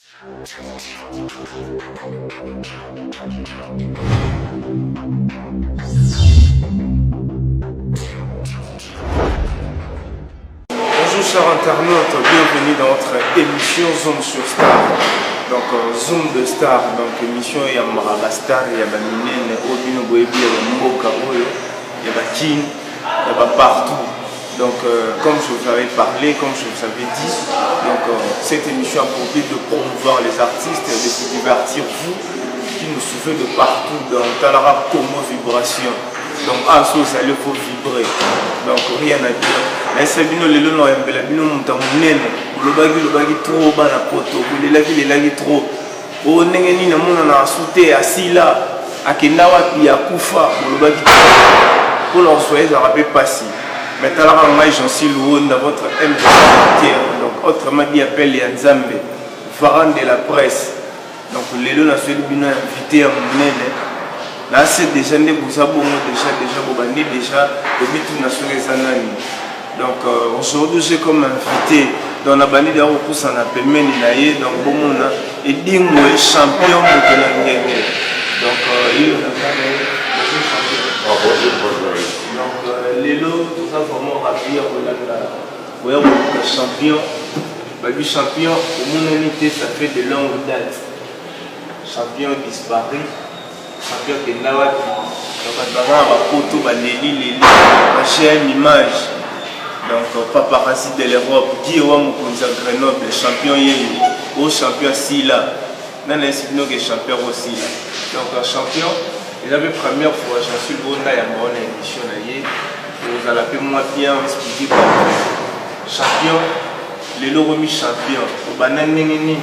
Bonjour chers internautes, bienvenue dans votre émission Zoom sur Star. Donc euh, Zoom de Star, donc émission ya maraba star ya ba minene oyo bino boyebi ya ba mboka oyo ya ba kin ya ba partout. Donc euh, comme je vous avais parlé, comme je vous avais dit, donc euh, cette émission a pour but de promouvoir les artistes, de vous divertir vous qui nous suivez de partout dans Talara Congo Vibration. Donc aso ozali faut vibrer. Donc rien à dire. Nayesa bino lelo na oyambela bino moto ya monene bolobaki lobaki trop bana poto bolelaki lelaki trop o ndenge nini amonana asu te asila akenda wapi akufa bolobaki mpo na kozwa ezalaka mpe mpasi mais talaka ngai Jancy Luonda votre humble serviteur donc autrement dit appel ya Nzambe varan de la presse Donc lelo nazweli bino invité ya monene nase deja nde boza bongo deja deja bobandi deja komituna soki eza nani donc euh, aujourd'hui j'ai comme invité donc nabandi deja kopusana pembeni na ye donc bomona edingwe champion moto na ngenge donc euh, ye naza na ye ah, bonjour, bonjour. Donc euh, lelo toza vraiment ravi ya kolanda koya koluka champion Babi champion omonani te ça fait de longue date champion disparu champion akenda wapi donc bato baza na bapoto baleli leli ba gm image donc euh, paparazzi de l'Europe Guy wa mokonzi ya Grenoble champion yeyo o champion asila nani ayesi bino ke champion akosila donc euh, champion eza mpe première fois j'en suis bonda ya mbao na émission na ye ozala mpe mwa bien expliquer bato Champion lelo okomi champion obanda ndenge nini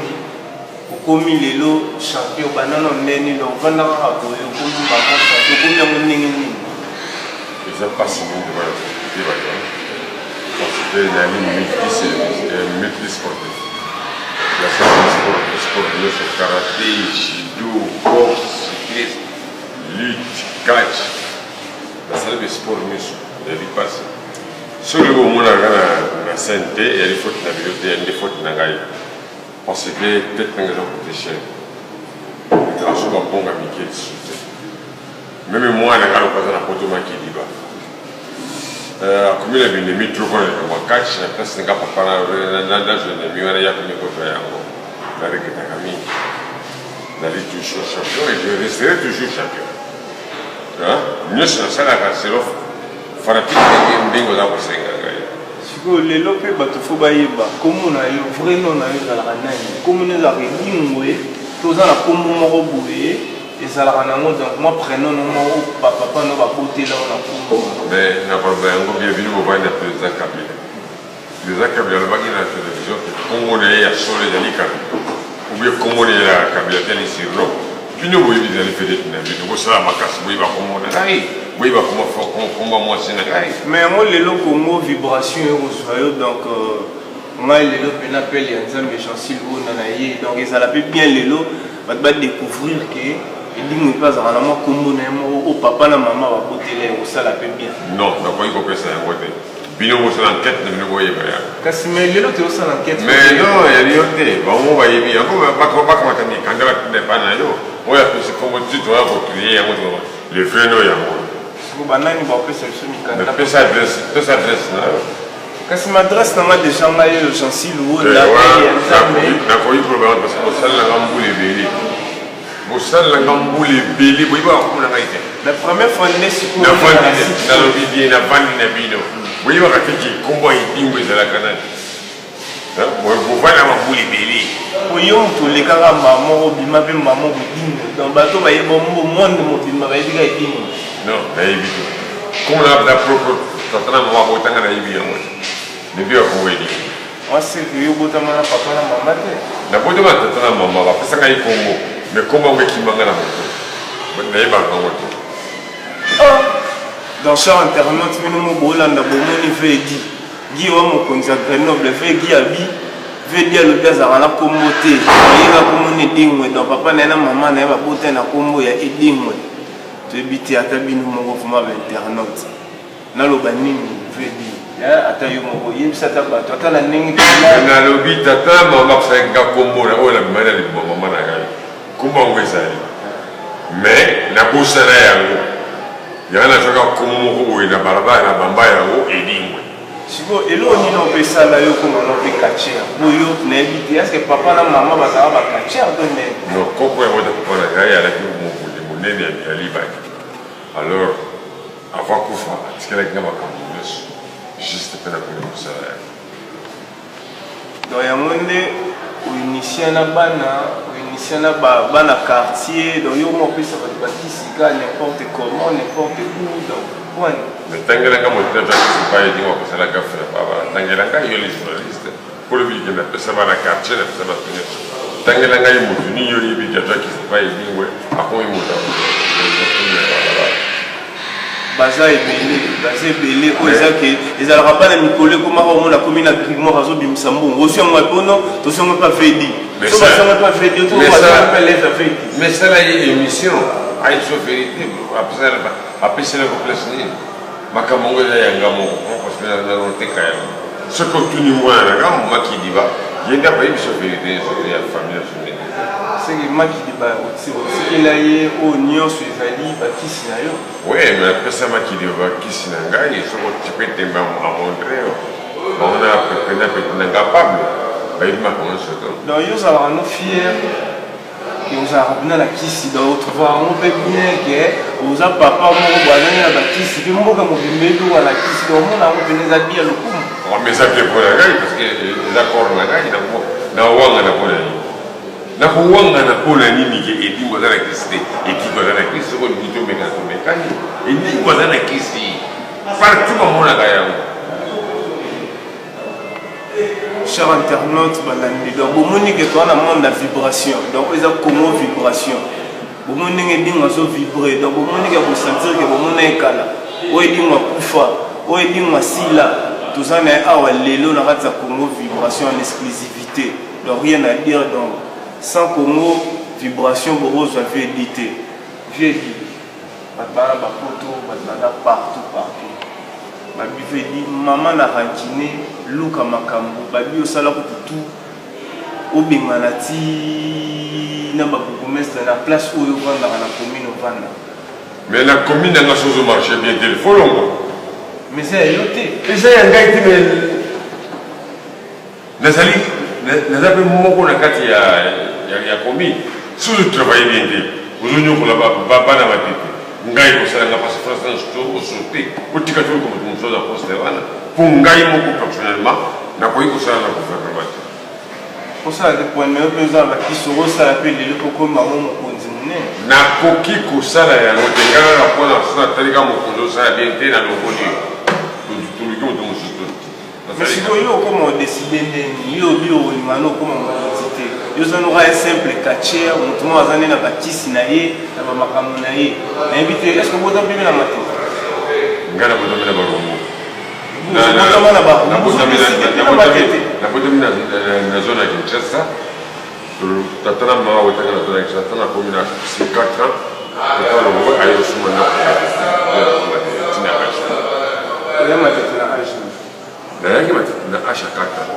okomi lelo champion obanda na ndenge nini donc ovanda kaka boye okomi bango champion okomi yango ndenge nini eza mpasi mingi wana te bato parce que nali multi sportif nasali sport sport nyonso karate judo boxe cyclisme lutte catch nasali be sport nyonso ezali mpasi Soki bomonaka nga na scène te eyali faute na bino te eyali nde faute na ngai parce que tete na ngai eza coûte cher naso bambongo ya mike lisusu te meme mwana ngai lokola aza na poto makiliba euh, akomi na binemi trop mpona likambo ya catch na place na nga papa nazwa enemi wana ye akomi kozwa yango na regretaka mingi nali toujours champion et je resterai toujours champion nyonso nasalaka selon Fanatique ndenge ndenge oza kosenga ngai. Sikoyo lelo mpe bato fo bayeba kombo na yo vrai nom na yo ezalaka nani? Kombo na ezalaka Edingwe to oza na kombo moko boye ezalaka nango donc mwa prénom no moko ba papa no babotela yo na kombo. Mais nakoloba yango bien bino bovandi na président Kabila. President Kabila alobaki na television que kombo na ye ya solo ezali Kabila ou bien kombo na ye ya Kabila te ni surnom. Bino boyebi ezali vedette na bino, bosala makasi boyeba kombo na ngai, boyeba kombo ya mwasi na ngai. Mais yango lelo Congo vibration ekozwa yo donc euh, ngai lelo pena appel ya Nzambe Chancy Luona na ye donc ezala pe bien lelo bato ba découvrir que Edingwe mpe azalaka na mwa kombo na ye moko oyo papa na mama babotela ye kosala pe bien. Non, nakoki kopesa yango te. Bino bosala enquête na bino boyeba yango. Kasi mais lelo tozosala enquête. Mais non, yali yo te. Bango bayebi yango bakamata mikanda batinda epai na yo. Oyo apesi kombo ti toya kotrier yango to le vrai nom yango. Siko banani bapesa biso mikanda? Pesa adresse, pesa adresse na yo. Kasi ma adresse na nga deja ngai oyo Jancy Luwonda ya Nzambe. Nakoki koloba yango parce que bosalela nga mbula ebele. Bosalela nga mbula ebele boyebaka kombo na ngai te. La première fois nde sikoyo nafandi nalobi bien nafandi na bino boyebaka te ke kombo ya edingo ezalaka nani bovandi na mabula ebele. Po yo moto olekaka mbala moko obima mpe mbala moko edingo donc bato bayeba mbo monde mobimba bayebi kaka edingo. Non nayebi te kombo na nga propre tata na mama abotanga nayebi yango te depuis ya kombo edingo. Moi c'est que yo obotama na papa na mama te? Nabotama na tata na mama, bapesa ngai kombo, mais kombo yango ekima ngai na moto. Nayebaka yango te. Ah! Donc cher internaute bino mo bolanda bomoni vedi Guy wa mokonzi ya Grenoble ve Guy abi vedi alobi azalaka na kombo te ayeka kombo na Edingwe donc papa na ye na mama na ye babota na kombo ya Edingwe toyebi te ata bino moko vraiment ba internaute naloba nini vedi. Ata yo moko yebisa ata bato ata na ndenge. Nalobi tata mama apesalaki nga kombo na oyo nabimaki na libumu mama na ngai. Kombo yango ezali, mais nabosana yango. Yango nazwaka kombo moko boye na balabala na bamba yango Edingwe. Sikoyo eloko nini oyo mpe esala yo okoma no mpe catcheur po yo nayebi te, est ce que papa na mama bazalaka ba catcheur to ndenge? Non, koko yango ta papa na ngai alaki mobundi monene ya libaki. Alors avant kufa atikelaki nga makambo nyonso, juste mpe nakomi kosala yango. Donc yango nde oinitia na bana, oinitia na bana quartier. Donc yo mo opesa bato bakisi ka n'importe comment, n'importe où, donc point. Natangelanga moto na kisi pa edingo akosala gafe na baba. Natangelanga yo le journaliste mpo lobi like napesa bana quartier, napesa bato nyonso. Tangela ngai moto nini yo oyebi ke azwa kisi pa Edingwe akomi moto ya balabala. Baza ebele, baza ebele. Oyo eza ke ezalaka bana mikolo ekomaka omona akomi na grimoire, azobimisa mbongo, osi yango epono tosi yango mpe avedi so basi yango mpe avedi mpe leve avedi. Mais sala ye émission ayebi so vérité apeselaka place nini. Makambo yango eza yanga moko parce que nanoteka yango. Soki otuni mwana na nga Makidiba, ye nde akoyebi so vérité nyonso te ya famille na biso ndenge eza. Seke Makidiba otikela ye oyo nyonso ezali bakisi na yo? Oui, mais apesa Makidiba bakisi na ngai. Soki otipe tembe amontre yo bango na pena pete na nga Pablo bayebi makambo nyonso to. Donc yo ozalaka no fier ke ozalaka mpena na kisi, donc otrouva yango mpe bien ke oza papa moko boye azangi na bakisi mpe mboka mobimba ebi wana kisi, donc omona yango mpena eza bien lokumu. Mais eza bien mpona ngai parce que eza corps na ngai. Nawangana mpona nini? Nakowangana mpona nini ke Edingo aza na kisi te? Edingo aza na kisi. Soki olingi tomekana, tomekani. Edingo aza na kisi, partout bamonaka yango. Cher internaute balandi, donc bomoni ke toza na monde ya vibration. Donc oyo eza Congo Vibration. Bomoni ndenge Edingo azo vibre. Donc bomoni ke bosentir ke bomona ekala oyo Edingo akufa, oyo Edingo asila. Toza na ye awa lelo na kati ya Congo Vibration en exclusivité. Donc rien à dire. Donc sans Congo Vibration bokozwa vie edi te, vie edi. Bato bana bapoto, bato baza partout partout. Babi vedi mama na rancune luka makambo, babi osala kutu tu obengana ti na babourgmestre na place oyo ovandaka, na commune ovanda. Mais na commune nanga so ozomarche bien te, folongo. Mais eza ya yo te. Eza ya ngai te, mais nazali naza mpe moko na kati ya commune. Soki ozotravaille bien te, ozonyokola bana Matete, ngai kosalanga mpasi. France osote otika te, moto mosusu aza poste wana. Mpo ngai moko personnellement nakoki kosala na gouvernement te. Kosala te point, mais mpe oza na bakisi, okosala mpe lelo mpo okoma mo mokonzi monene. Nakoki kosala yango te. Ngai kaka mpona so natalika mokonzi osala bien te, nalongoli yo, toluki moto mosusu. Mais sikoyo yo okoma odécider ndeni yo obi olinga no okoma mokonzi te? Yo oza noka ye simple catcheur, moto moko aza nde na bakisi na ye na bamakambo na ye. Nayebi te, est ce que obota mpe na Matete? Ngai nabotami na Barumbu. Obotama na Barumbu? Matete? Nabotami na zone ya Kinshasa. Tata na mama botanga na zone ya Kinshasa. Nakomi na 4 ans, tata longo aye kosuma ndako tina age. Oya Matete na age? Nayaki Matete na age ya 4 ans.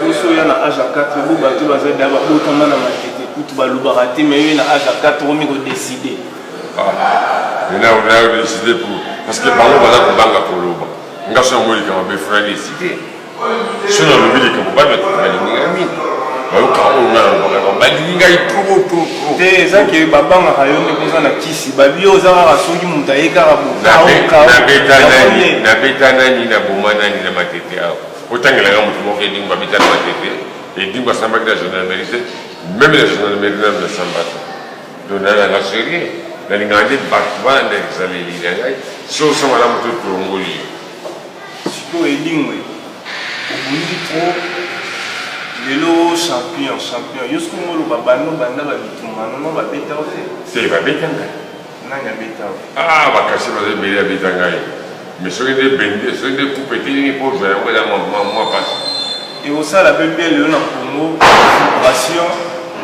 Boso oya na age ya 4, bo bato baza da babotama na Matete kutu balobaka te. Mais yo na age ya 4 okomi kodécider? Na décidé pour parce que bango baza kobanga koloba. Nga so yango likambo mabe fona décide. So nalobi likambo, bana balingi ngai mingi, bayoka oyo ngai nalobaka, balingi ngai trop trop trop. Te, eza ke babangaka yo nde oza na kisi. Babi yo oza kaka soki moto aye kaka. Nabeta nani, nabeta nani, naboma nani na Matete awa? Otangelanga moto moko Edingo abeta na Matete. Edingo asambaki na gendarmerie te, même na gendarmerie nano nasamba te. Donc nalanga sérieux, nalingaka nde bato balanda ezaleli na ngai. So osa malamu to tolongoli yo. Sikoyo Edingwe, obundi trop lelo, champion champion. Yo soki ngoloba bando banda babitumba nono, babeta yo te? Te, babeta ngai. Nani abeta yo? Ah, bakasi baza ebele abeta ngai. Mais soki nde bende, soki nde coupe etelemi mpo ozwa yango, eza mwa pasi. Ekosala mpe bien lelo na Congo Vibration,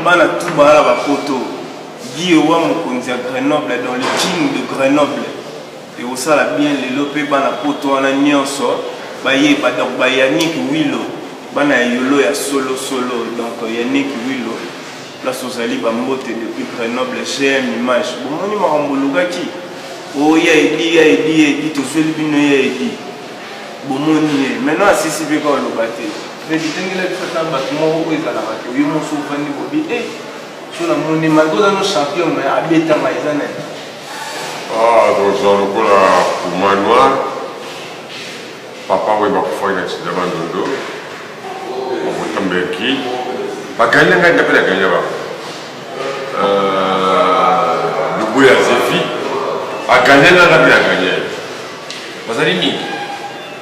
bana tu baa na bapoto. Guy Ewa, mokonzi ya Grenoble, dans le King de Grenoble. Ekosala bien lelo pe bana poto wana nionso bayeba donc ba Yannick Wilo bana ya yolo ya solo solo donc Yannick Wilo place ozali ba mbote depuis Grenoble GM image bomoni makambo olukaki oh ya Eddy ya Eddy ya Eddy tozweli bino ya Eddy bomoni ye maintenant asisi pe kaka oloba te Freddy tangela biso ata bato moko oyo ezalaka ke yo moso ofandi bobi eh so namoni malgre oza no champion mais abetanga eza nani? Ah, tozwa lokola Puma Noir, papa oyo bakufaki na accident Bandundu, Mabota Mbeki, baganya ngai nga mpe naganya bango. Euh, Luboya Zefi, aganya nga nga mpe naganya ye. Bazali mingi,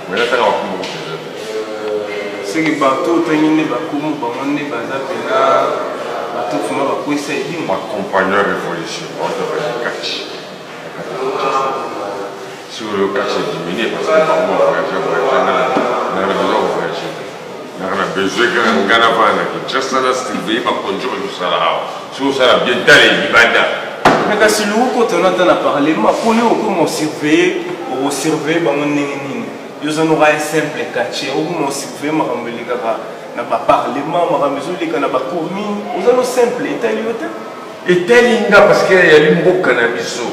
mais natanga bakombo kutu eza te. Soki bato otangi nde bakombo bango nde baza pena bato fuma bakwesa edimo. Ba compagnon ya revolution bauta baye catch na kati ya Kinshasa. Sikoyo catch ediminue parce que bango ba voyage voyage nga na na besoin ko voyage te. Naka na besoin kaka nga na vanda na Kinshasa na surveiller ba conditions bazosala awa. Soki osala bien tala libanda. Mais kasi luka okota ata na parlement po yo okoma osurveiller okosurveiller bango ndenge nini? Yo oza noka un simple catcheur okoma osurveiller makambo elekaka na ba parlement makambo ezoleka na ba commune oza no simple etali yo te. Etali nga parce que eyali mboka na biso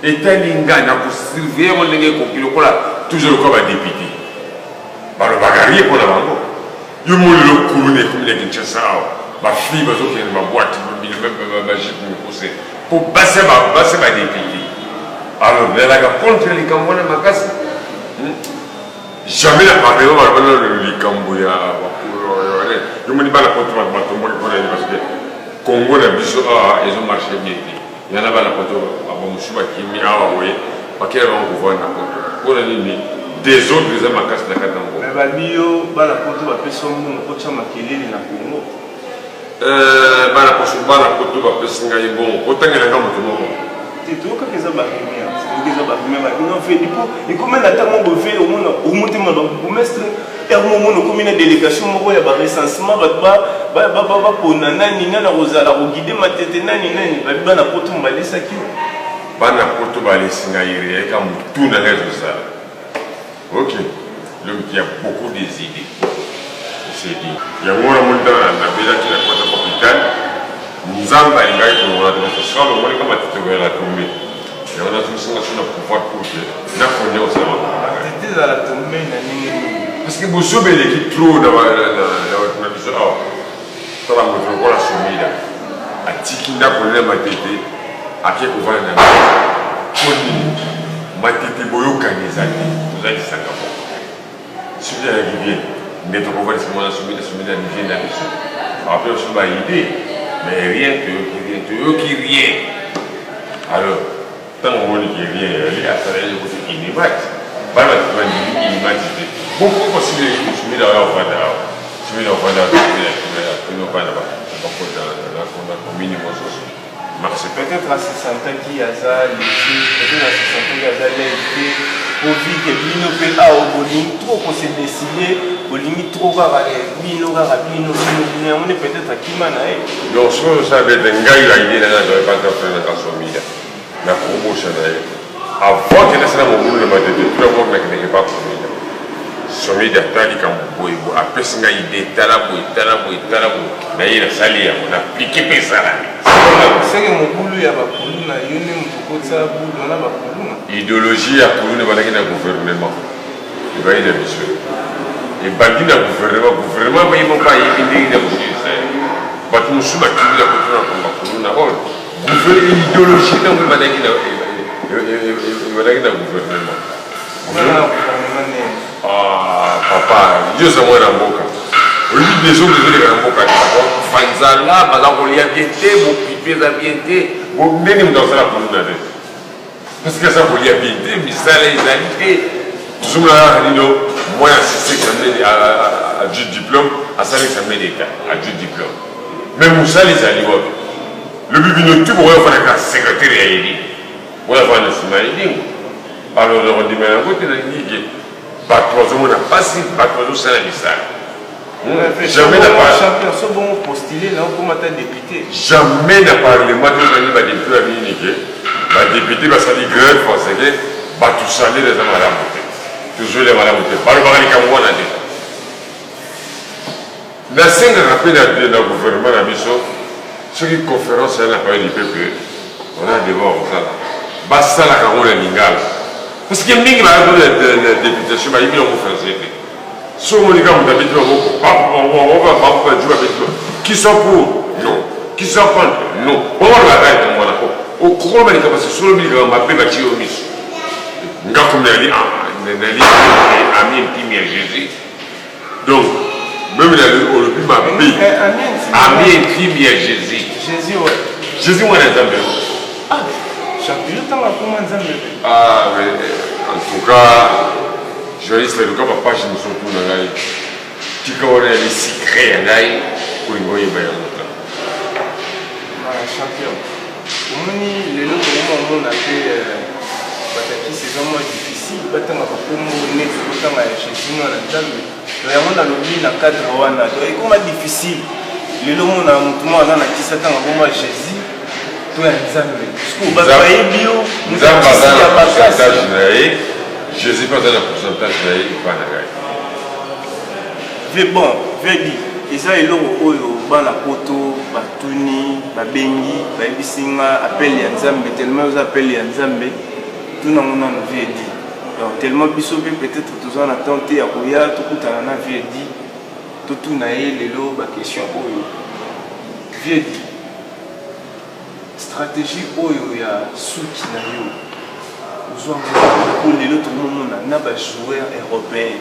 etali nga na kosurveiller yango ndenge ekoki lokola toujours lokola ba depute balobaka rien mpo na bango yo moni lelo kuluna ekomi na Kinshasa awa ba fille bazokende na ba boite ba jupe mikuse mpo basi basi ba depute alors nalaka contre likambo wana makasi hmm? Jamais na parlement baloba nano likambo ya yo moni bana poto bato batomboki mpona nini parce que Congo na biso awa ezo marche bien te yana bana poto bamosusu bakimi awa boye bakela bango kovanda na poto mpona nini desordre eza makasi na kati na mboka. Mais babi yo bana poto bapesi yo mbongo otya makelele na Congo. Euh, bana poso bana poto bapesi ngai bongo otangela ngai moto moko te toyokaka eza barumeur toyoka eza barumeur ba bino vedi mpo ekomi na ntango bove omona omotema ba bourgmestre heure moko omona okomi na délégation moko ya barecensement bato bapona nani nani akozala koguide matete nani nani babi bana poto balesaki yo bana poto balesi ngai reyeka motu na ngai ezosala Ok, l'homme qui a beaucoup des idées. C'est dit. Yango wana moni tala nabelaki na kota hôpital nzambe alingaki kolongola te parce que soki alongoli nga matete koyala tombe yango nazongisi nga so na pouvoir pour que nakonia kosala makambo na ngai. Matete ezala tombe na ndenge nini? Parce que bozoba eleki trop na bato na biso awa. Tala moto lokola Somila atiki ndako na Matete ake kovanda na Lemba mpo nini? Matete boyokani eza te, toza lisanga moko. Soki ayaki bien nde tokovandisa mwana Somila, Somila ni vie na biso apres biso ba idee mais rien, toyoki rien, toyoki rien alors Tango omoni ke rien eyali asala ye kutu inimat bana batu bandimi inimat te boko possible sumila oya ovanda awa sumila ovanda awa sumila sumila sumila ovanda ba bakota na na commune mosusu merci. Peut-être a se sentaki aza lese, peut-être a se sentaki aza l'aise te po vu que bino pe awa bolingi trop ko se decider, bolingi trop kaka eh bino kaka bino bino bino yango nde peut-être akima na ye. Donc soki osala bien te ngai ba idee na ngai nazwaki pa grand frère na nga Somila. Na kobosana ye avant ke nasala mobulu na matete tout d'abord nakendeke pa Somida. Somida tala likambo boye boye apesi ngai idee tala boye tala boye tala boye naye nasali yango na applique mpe esalami. Seke mobulu ya ba kuluna yo nde mutu okotisa bulu wana ba kuluna? Ideologie ya kuluna ebandaki na gouvernement ebandi na biso ebandi na gouvernement gouvernement ye moko ayebi ndenge ya kosilisa yango bato mosusu bakimi na kotuna komba kuluna oyo Ideologie nango ebandaki na ebandaki na gouvernement. Ah papa, yo oza mwana mboka. Oyebi desordre ezoleka na mboka te. Bakokufa nzala, baza kolia bien te, bopipi eza bien te. Ndenge moto akosala kuluna te. Parce que aza kolia bien te, misala ezali te. Tozomona kaka nino mwana asisi examen azwi diplôme, asali examen d'etat, azwi diplôme. Mais mosala ezali wapi? Lobi bino tout bokoya kofanda kaka secretaire ya Eddy. Boya fanda na sima ya Eddy. Alors nakondima yango te nalingi ke bato bazomona pasi, bato bazosala misala. Jamais na champion so bongo postuler na okoma ta député. Jamais na parlement tozali ba député ya nini ke ba député basali grève parce que Bato salaire eza malamu te, tozweli ya malamu te, balobaka likambo wana te. Nasengaka mpe na gouvernement na biso, soki conférence ya na palais du peuple, on a devoir kosala, basalaka yango na lingala, parce que mingi baya kuna na députation bayebi yango français te. Soki omoni kaka moto abeti maboko, baju babeti, qui sont pour non, qui sont contre non, bango balobaka likambo wana po okoloba likambo solo likambo mabe batie yo miso. Nga komi nali nali ami intime ya Jésus, donc même olobi mabe, ami intime ya Jésus. Jésus, ouais. Jésus mwana Nzambe. Ah, champion ntango akoma Nzambe. Ah, mais en tout cas, journaliste, luka bapage mosusu tuna ngai, tika wana ya secret ya ngai, kolinga oyeba yango ta. Champion, omoni lelo tokoma omona mpe batakisi eza mwa difficile, batanga bakombo neti kotanga ya Jésus mwana Nzambe. Donc yango nalobi na cadre wana, donc ekoma difficile lelo mona motu moko aza na kisi atanga kombo ya Jésus to ya Nzambe, parce que bato bayebi yo. Nzambe aza na pourcentage na ye, Jésus mpe aza na pourcentage na ye epa na ngai. Ve bon vedi eza eloko oyo bana poto batuni, babengi, bayebisi nga appel ya Nzambe, tellement oza appel ya Nzambe, tunango nano vedi. Donc tellement biso mpe peut-être toza na temps te ya koya tokutana na vedi, totuna ye lelo baquestion oyo. Vedi, stratégie oyo ya suki na yo ozwango po lelo tokomomona na bajoueur européen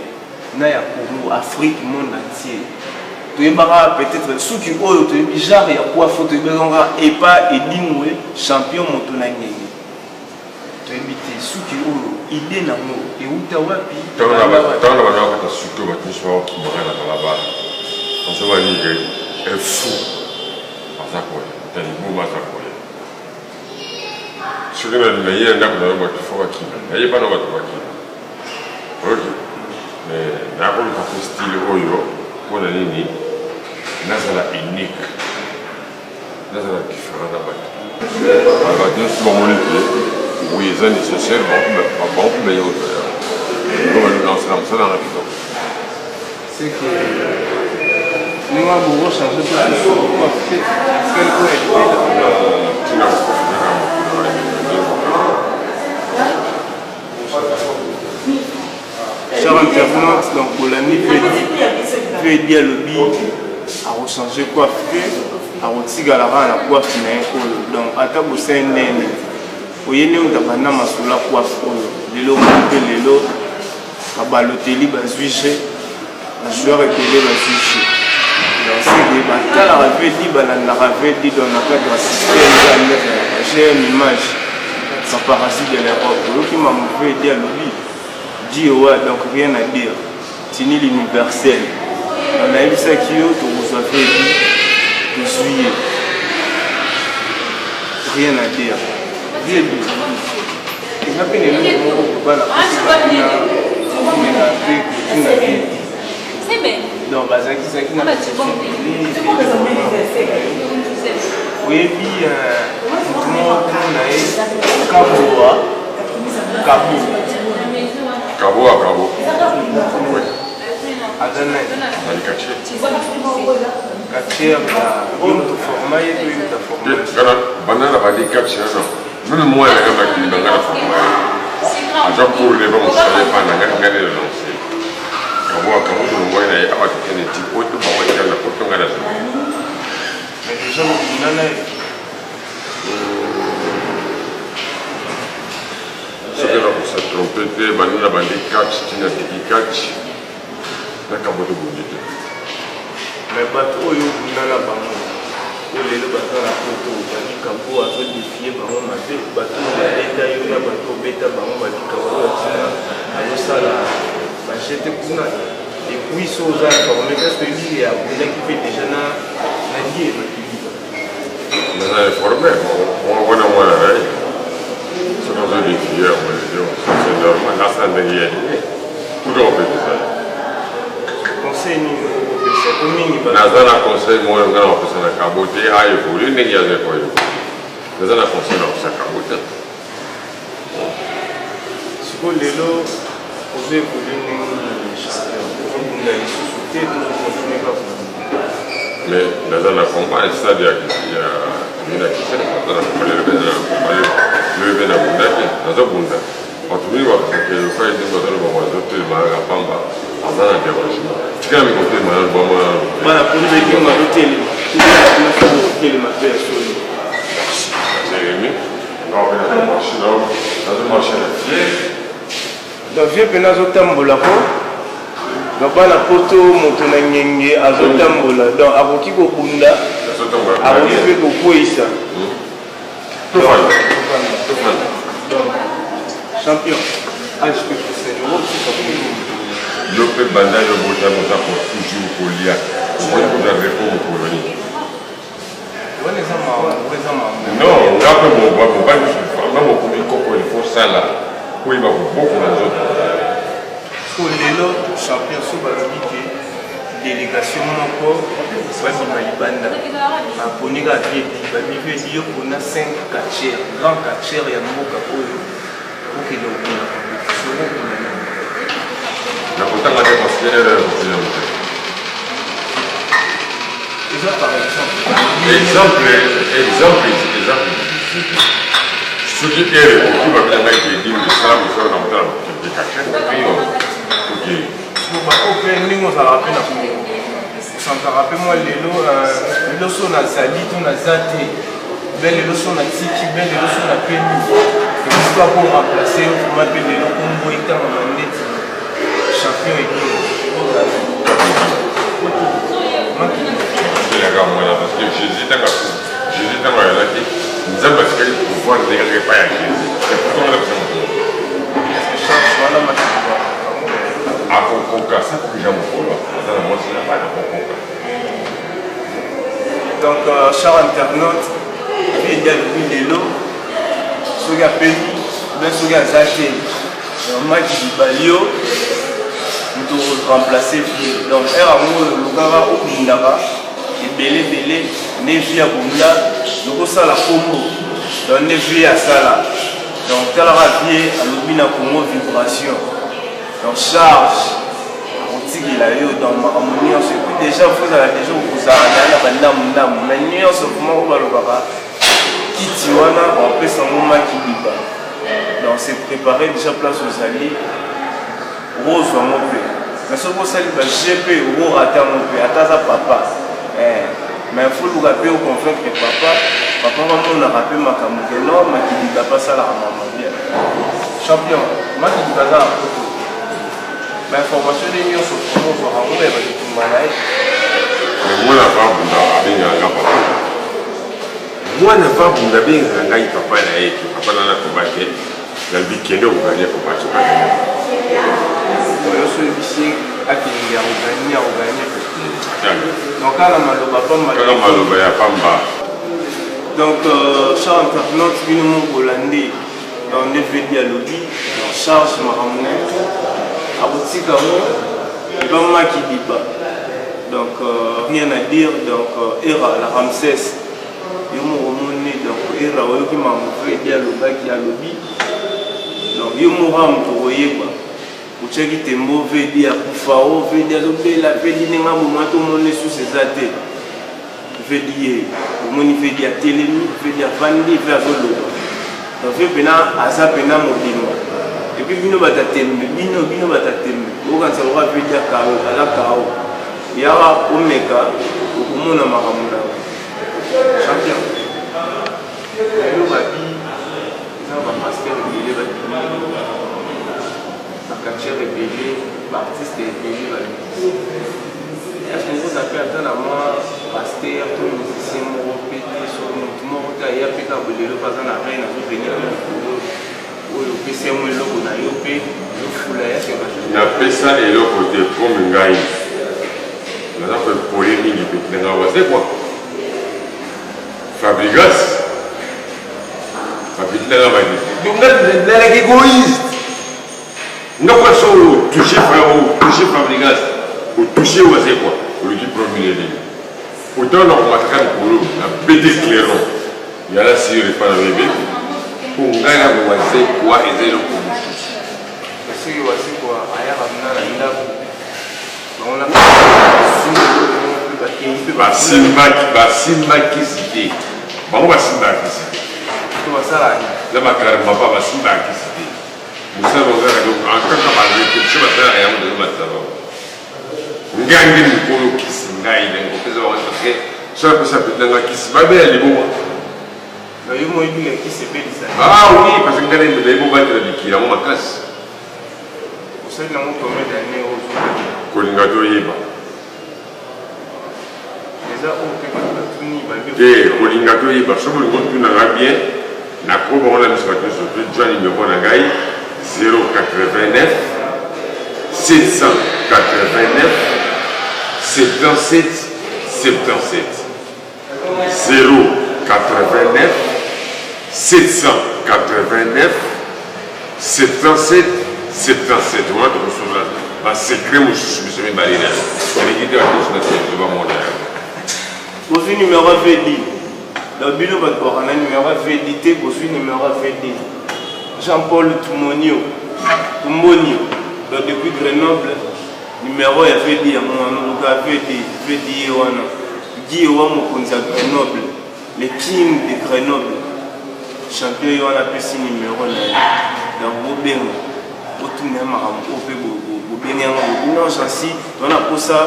na ya Congo, Afrique, monde entier, toyebaka peut-être suki oyo, toyebi genre ya coiffe, toyebaka epa Edingwe champion moto na ngenge, toyebi te suki oyo idée nango euta wapi. Ntango na banda bakata suki oyo, bato nyonso bakokimaka na balabala, bazobaninga un fou aza koya, moto liboma aza koya. Soki naye na ndako na yo, bato fo bakima, nayeba na bato bakima, oyoki. Mais nakoluka mpe style oyo mpona nini? Nazala unique, nazala différent na bato. Bato nyonso bamoni ke oui, eza nécessaire, bango mpe baye kozwa yango, nasala mosala na kitoko. C'est que ndenge boko change mpe coiffe te, oyo ya libela. Ntina koprofitaka mokolo na Cher internaute, donc bolandi Vedi, alobi akochange coiffe te, akotikala kaka na coiffe na ye oyo. Donc ata bosali ndenge oye, ndenge moto abanda masolo ya coiffe oyo, lelo omoni mpe lelo babaloteli bazwi g, bajoueur ebele bazwi g. Donc seke batalaka Vedi, balandaka Vedi. Donc na cadre ya système eza ndenge ya GM Image, baparasite de l'Europe, oyoki mamu Vedi alobi diowa. Donc rien à dire, tini l'universel. Donc nayebisaki yo tokozwa Vedi, tozwi ye, rien à dire. Vedi, eza mpe na eloko moko bana komeka mpe kotuna Vedi. Donc bazalakisaki na oyebi motu moko na ye Kaboa Kabo. Kabo, Kabo. Aza nani? Azali quartier. Quartier ya yo moto forma ye to yo moto aforma? Banda na bandi quartier wana, même mwana nanga makili banga na forma ye, aza cours leba mosala epa na ngai, ngai nde lance Kabo. Kabo tolongwaki na ye awa, tokende ti poto, bango etikali na poto, ngai nazongi. Mais déjà mokunda na ye. Soki nakosa trompe te, bandi na bandi catch ntina tiki catch na Kabo, tobundi te. Mais bato oyo obunda na bango, oyo lelo baza na poto, babi Kabo azodefie bango mabe. Bato oyo babeta yo na bato obeta bango, babi Kabo atina azosala bajete kuna. Et puis so oza informé, parce que oyebi abundaki mpe déjà na die bakili. Naza informé wana, mwana na ye soki azodefie yango, c'est normal, asala ndenge ye alingi, kuta kopekisa ye. Conseil nini okopesa po mingi? Naza na conseil moko nga na kopesa na Kabo te, aévolue ndenge aza koévolue. Naza na conseil na kopesa Kabo te. Sikoyo lelo ozo evolue ndenge nini champion? Ozobunda lisusu te to ozocontinue kaka kobunda? Mais naza na combat stade ya ya commune ya Kinshasa, naza na combat lelo mpe naza na combat lelo lobi mpe nabundaki, nazobunda. Bato mingi bakosaka eloka ete bazoloba ngo azotelema kaka pamba, aza na dérangement. Tika na mikotelema nanu bamona nanu. Bana poni bekinga azotelema, otelema mpe ya solo. Jérémie, nga mpe nazo marche nazo marche na fier. Donc vieux pena azotambola ko donc bana poto moto na ngenge azotambola donc akoki kobunda akoki mpe kokweyisa donc champion age mpe pusani okotika yo mpe banda yo botami oza ko toujours kolia okoki kozwa repos mokolo nini wana eza mawa eza mawa non nga mpe mobali nga mokomi koko il faut sala koyeba kobokola nzoto. So lelo champion so balobi ke délégation moko babima libanda baponi kaka viedi babi viedi yo pona 5 catcheur grand catcheur ya mboka oyo okende kokunda compétition okokunda nani? Nakotanga te parce que erreur ekosila mote. Eza par exemple. Exemple, exemple, exemple. Soki ere ekoki babina ngai ke edimi esala mosala na motala mokende kaka okei. Baoyo mpe ndenge ozalaka mpe na Congo osantaka mpe mwa lelo lelo so nazali to naza te be lelo so natiki be lelo so napemi ekoki ko remplace yo vraimen mpe lelo kombo etangama neti champion edimi ozala Yaka mwana parce que Jésus ntango Jésus ntango ayalaki Nzambe atikaki pouvoir ndenge kaka epai ya Jésus. C'est pourquoi on a besoin de charge wana makiba akokoka sakoki mokolo aza na mwasi na bana akokoka. Donc cher internaute, viedi alobi lelo soki apemi be soki aza te maki balio moto remplace vie. Donc ere yango oyo olukaka obundaka ebele ebele nde vie abunda lokosala kombo donc nde vie asala. Donc talaka vie alobi na Congo vibration donc charge akotikela yo donc makambo nyonso. Et puis déjà fozala déjà okozala na na bandamu ndamu mais nyonso vraiment oyo balobaka kiti wana bapesa yango maki liba. Donc c'est préparé déjà place ozali okozwa yango mpe mais soki osali ba gp okorate yango mpe ata aza papa mais foluka mpe oconvaincre papa papa bamonaka mpe makambo ke non makiliba mpe asalaka mama bien. Champion makiliba aza na poto bainformation nde nyonso ozwaka yango ya babitumba na ye. Mwana vabunda abengaka nga papa, mwana vabunda abengaka ngai papa na ye ke papa nana koba te nalobi kende okoganye koba soki aganye oyo so oyebisi akende akoganye akoganye donc kaka maloba pamba. Kaka maloba ya pamba. Donc cher internaute, bino moko bolandi donc nde vedi alobi donc charge makambo na ye akotika yango ebamaki liba. Donc rien à dire. Donc era la Ramsès yo moko omoni donc era oyoki makambo vedi alobaki alobi donc yo moko ya moto okoyeba otiaki tembo vedi akufa o vedi azobela vedi ndenge aboma tomoni lisusu eza te vedi ye omoni vedi atelemi vedi avandi ve azoloba donc ve mpena aza mpena mobimba. Et puis bino bata tembe bino bino bata tembe okanisa lokola vedi akao aza kao yaka omeka okomona makambo na yo. Champion lelo babi eza bapaster ebele babimi bacatcheur ebele baartiste ebele bamusicien. Est-ce okoza mpe ata na mwa paster to musicien moko mpe te so motu moko te aya mpe kaka lelo mpe aza na reine azovenir mpe likolo oyo opesi yango eloko na yo mpe ozofula yake? Napesa eloko te komi ngai naza koepole mingi peti na ngai wazekwa Fabregas bapeti na ngai badi donc nga nazalaki égoïste nga kwa so otouche otouche Fabregas otouche wazekwa oluki promile nini autant nakomataka likolo na bete clairon yala sire epa na bebe mpo ngai na wazekwa eza eloko mosusu. Soki Wazekwa ayaka mna na ndako bango na bakei mpe Basimbaki, basimba kisi te. Bango basimbaka kisi te. To basala nini? Na bakarmapa basimbaka kisi te. Mosala bango kaka donc en tant que ba répétition basalaka yango deja matisa bango. Ngai nde mokolo kisi ngai na kopesa bango parce que soki apesa peti na ngai kisi babela liboma. Na yo moyebi ka kisi ebelisa. Ah oui, parce que ngai nayebi obatela bikila yango makasi. Osali nango combien d'années ozobela? Kolinga toyeba. Eza oyo mpe bato batuni babi. Te, kolinga toyeba. Soki olingi otuna nga bien, nakoba ngo na miso bato nyonso to jwa numero na ngai 089 789 77 77 089 789 77 77. Wana tokosolola basecret mosusu biso mibale na yo. Nalingi te bato nyonso na televizio bamona yango. Bozwi numero ya VD. Donc bino bato baka na numero ya VD te, bozwi numero ya VD. Jean-Paul Tumonio, Tumbonio, donc depuis Grenoble, numero ya VD yango wana, oluka VD, VD ye wana. Guy Owa mokonzi ya Grenoble, le king de Grenoble. Champion ye wana apesi numero na ye. Donc bobenga, botuna ye makambo oyo mpe bobengi yango bobi non Jancy, toza na posa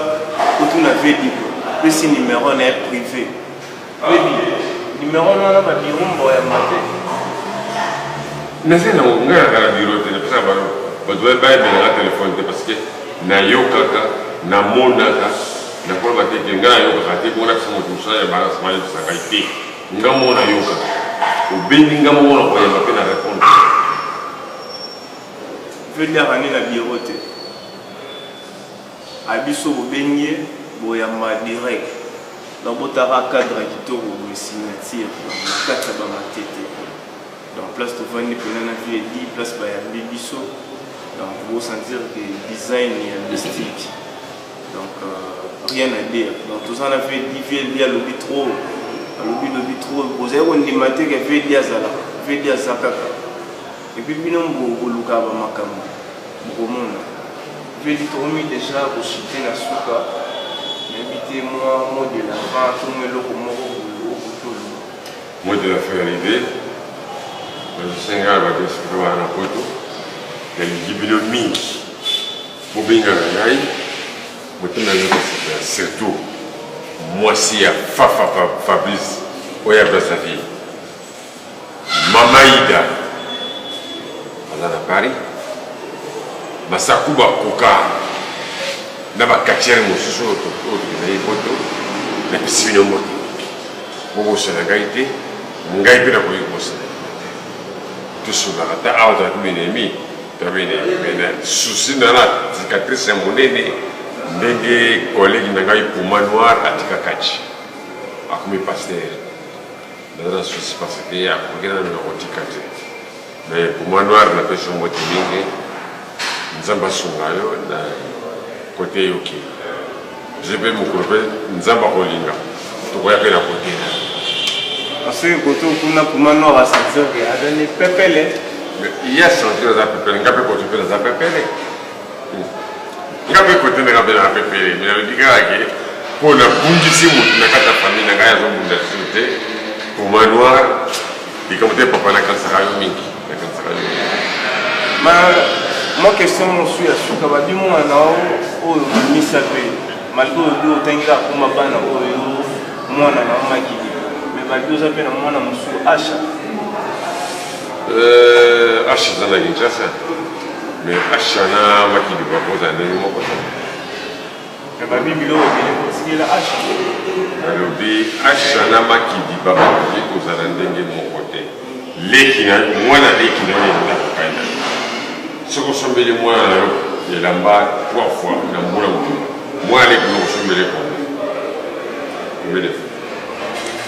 otuna VD quoi. Apesi numero na ye privé. VD, numero wana ba bureau mbo ya mate. Naza na ngai na kala bureau te, napesaka bango bato bayebelaka telefone te parce que nayokaka, namonaka. Nakoloba te ke ngai nayokaka te bongo napesa moto mosala ya balance bayebisa ngai te. Nga moko nayokaka. Obengi nga moko nakoyamba mpe na repondre. Veliaka nde na bureau te. Abiso bobengi ye boyamba direct. Donc botaka cadre ya kitoko boye signature na kati ya ba matete. Donc place tovandi pena na vie edi place bayambi biso. Donc bo sentir que design ya mystique. Donc euh, rien à dire. Donc toza na VD, VD alobi trop. Alobi lobi trop. Bozali kondima te ke VD azalaka. VD aza kaka. Et puis bino boluka ba makambo. Bokomona. VD tokomi déjà kochite na suka. Nayebi te mwa mot de la fin to mwa eloko moko boye okoki oloba. Mot de la fin ya l'idée. Nazosenga ba diaspora wana na poto. Nalingi bino mingi. Bobengaka ngai motema na kosepela surtout mwasi ya Fafa Fabrice oyo ya Brazzaville Mama Ida aza na Paris Masakuba Koka na ba catcheur mosusu oyo tokendaki poto napesi bino mbote mingi bobosana ngai te ngai mpe nakoki kobosana bino te tosololaka ata awa tozalaki benemi Mais souci na na cicatrice ya monene ndenge collègue na ngai Puma Noir atika kachi akomi pasteur naza na souci parce que akoki nanu na kotika te mais Puma Noir napesi yo mbote mingi Nzambe asunga yo na kote yoki je mpe mokolo mpe Nzambe akolinga tokoya mpe na kote na yo. Parce que kote kuna Puma Noir a sentir que azali pepele. Ye a sentir aza pepele, nga mpe kote mpe naza pepele. Nga mpe kote na nga mpe naza pepele, mais nalobi kaka ke mpo nabungisi motu na kati ya famille na ngai azobunda lisusu te. Puma Noir likambo te papa, nakanisaka yo mingi, nakanisaka yo mingi. Ma mwa question mosusu ya suka, babi mwana oyo obimisa mpe malgré oyo otangi kaka koma bana oyo mwana na makili mais babi oza mpe na mwana mosusu Asha. Asha eza na Kinshasa mais Asha na makili bakozala ndenge moko te. Mais babi biloko ebele kotikela Asha. Nalobi Asha na makidi bakoki kozala ndenge moko te. Leki na mwana leki na yo ndako kai na yo. Soki osombeli mwana na yo elamba trois fois na mbula mobimba, mwana leki na osombeli combien? Combien de fois?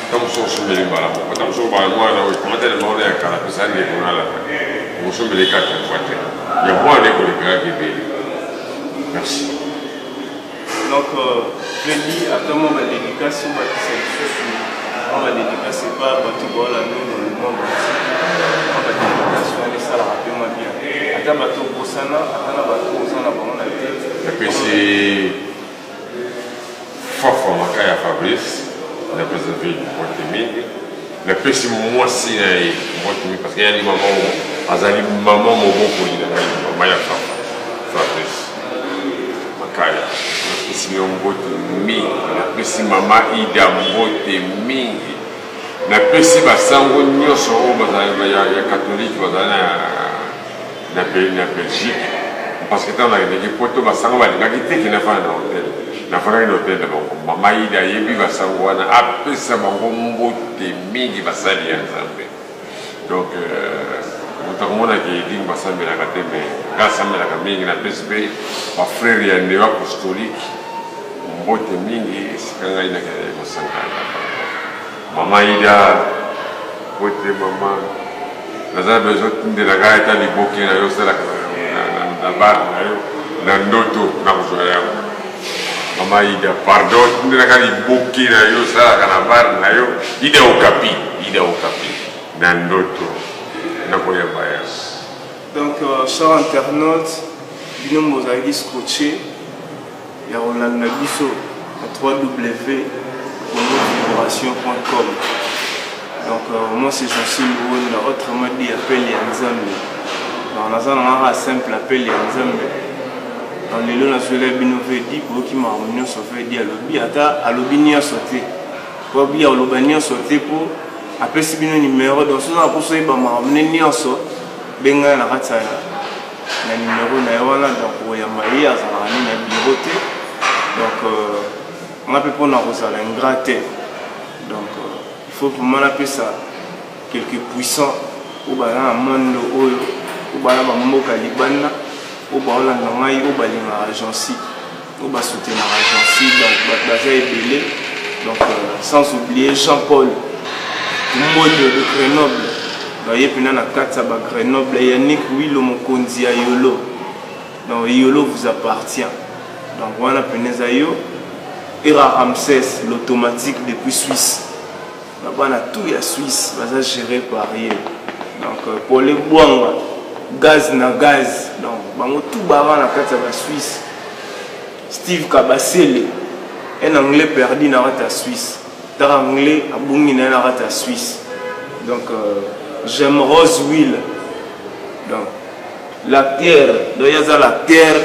Ntango mosusu osombeli mbala moko, ntango mosusu ba mwana oyo kamata elamba wana ya kala pesa ndeko na alata, okosombeli quatre fois te. Ya mwana ekolekaka ebele. Merci. Donc, Veli, ata mwa badédicace obakisa lisusu mwa badédicace epa bato baola no dans le monde entier, mwa badédicace wana esalaka mpe mwa bien. Ata bato obosana, ata na bato oza na bango na te. Napesi Fafa Makaya Fabrice na Brazzaville mbote mingi. Napesi mwasi na ye mbote mingi parce que yali mama azali mama mobokoli na ngai, mama ya Fafa Fabrice Makaya. Napesi yo mbote mingi. Napesi mama Ida mbote mingi. Napesi basango nyonso oyo bazali ya katolike bazali na na Belgique parce que ntango nakendaki poto basango balingaki te ke nafanda na hotel, nafandaki na hotel na bango. Mama Ida ayebi basango wana, apesa bango mbote mingi, basali ya Nzambe. Donc moto akomonaki edingi basambelaka te, mais nga asambelaka mingi. Napesi mpe bafrère ya neo apostolique mbote mingi esika ngai nakendaki kosangana na bango. Mama Ida, mbote mama, naza besoin tindela ngai ata liboke na yo osalaka na bar na yo na ndoto nakozwa yango. Mama Ida, pardon, tindela ngai liboke na yo osalaka na bar na yo. Ida Okapi, Ida Okapi, na ndoto nakoyamba yango. Donc, chers internautes, bino bozalaki scotché ya kolanda biso na www.congovibration.com. Donc moi c'est Jean-Cy Luwonda, autrement dit appel ya Nzambe. Donc naza na ngaka simple appel ya Nzambe. Donc lelo nazwela bino vedi, boyoki makambo nyonso vedi alobi, ata alobi nyonso te. Po abi aloba nyonso te po apesi bino numero. Donc soki oza na mposa oyeba makambo ne nyonso, benga na kati ya na numero na ye wana. Donc koyamba ye azalaka nde na bureau te. Donc nga mpe mpona kozala ingrat te, donc il faut vraiment napesa quelques puissants oyo baza na monde oyo, oyo baza bamboka libanda, oyo baolanda ngai, oyo balingaka Jeancy, oyo basoutenaka Jeancy. Donc bato baza ebele. Donc sans oublier Jean-Paul Mbondo de Grenoble, donc ye mpena na kati ya bagrenoble. Yannick Wilo, mokonzi ya Yolo, donc Yolo vous appartient. Donc wana mpena eza yo. Era Ramsès l'automatique depuis Suisse, na bana tout ya Suisse baza géré par ye. Donc Paul Bwanga, gaz na gaz, donc bango tout baka na kati ya basuisse. Steve Kabasele, un anglais perdu na kati ya Suisse, taka anglais abungi na ye na kati ya Suisse. Donc j'aime Rose Will, donc l'acteur, donc ye aza l'acteur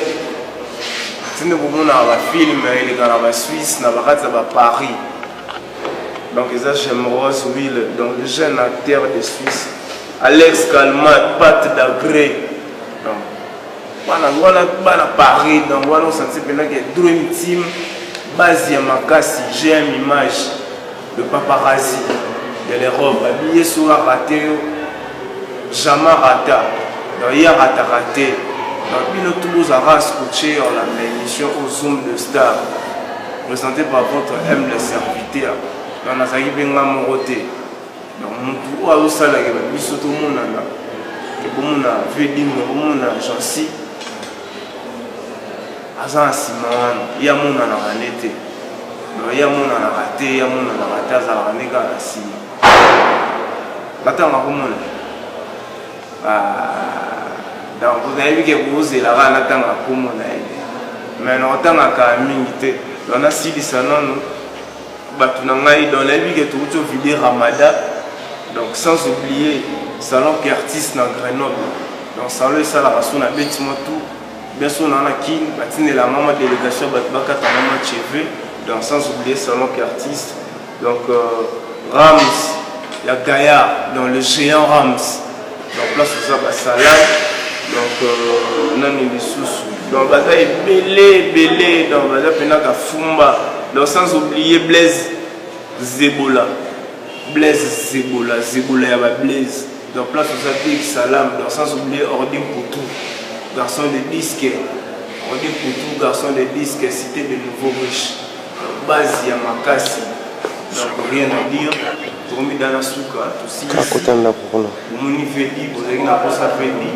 tinde komonaka bafilm eleka na basuisse na bakati ya baparis. Donc eza j'aime Rose Will, donc le jeune acteur de Suisse. Alex Kalmat, Pat Dagré, donc bana wana bana Paris. Donc wana osanti mpena ke dream team, base ya makasi. GM Image, le paparazzi de l'Europe, abi ye so arate yo jamais rata. Donc ye arataka te. Donc bino tout bozalaka scotché olanda émission au Zoom de Star, présenté par votre humble serviteur. Donc nazalaki mpe nga moko te. Donc motu oyo azosalaka babiso tomonana ke bomona vedingo, bomona Jancy aza na nsima wana, ye amonanaka nde te. Donc ye amonanaka te, ye amonanaka te, azalaka nde kaka na nsima. Batanga komona, donc nayebi ke bozela kaka natanga komona ye, mais nakotangaka mingi te. Donc nasilisa nanu bato na ngai. Donc nayebi ke touti ovide Ramada. Donc sans oublier salon Kertis na Grenoble. Donc salon esalaka so na beti mwa tout bien, so na na Kin batindelanga mwa délégation, bato bakatanga mwa cheveux. Donc sans oublier salon Kertis. Donc Rams ya Gaillard, donc le géant Rams, donc place oza basalade. Donc nani lisusu? Donc baza ebele ebele, donc baza mpena kafumba. Donc sans oublier Blaise Zebola, Blaise Zebola, Zebola ya bablaise, donc place oza Big Salam. Donc sans oublier Ordi Mputu, garçon de disque, Ordi Mputu, garçon de disque, cité de nouveau riche, base ya makasi. Donc rien à dire, tokomida na suka, tosilisi. Bomoni vedi, bozalaki na posa vedi,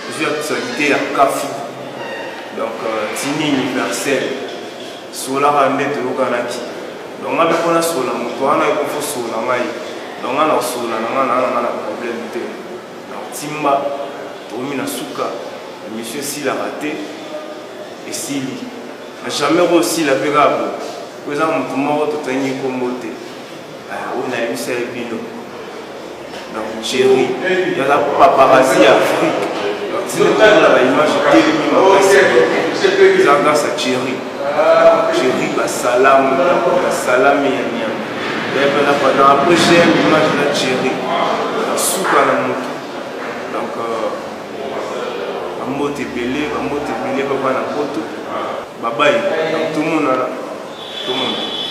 ozwi actualité ya Kafu. Donc tini universel solaka nde toyokanaki. Donc nga mpe mpona sola moto wana ekofo sola ngai. Donc nga na kosola na nga na nga na problème te. Donc timba, tokomi na suka. Emission esilaka te, esili na jamais ko osila mpe kaka boye po eza motu moko totangi nkombo te ah, oyo nayebisa ye bino. Donc Thierry yaza paparazzi ya Afrique, donc tina komona ba image etelemi makasi eza grâce à Thierry. Thierry basalamu basalami ya nyama yaye mpena pendant après j'aime image na Thierry na suka na motu. Donc bambote ebele, bambote ebele papa na poto babai. Donc tomonana, tomonana.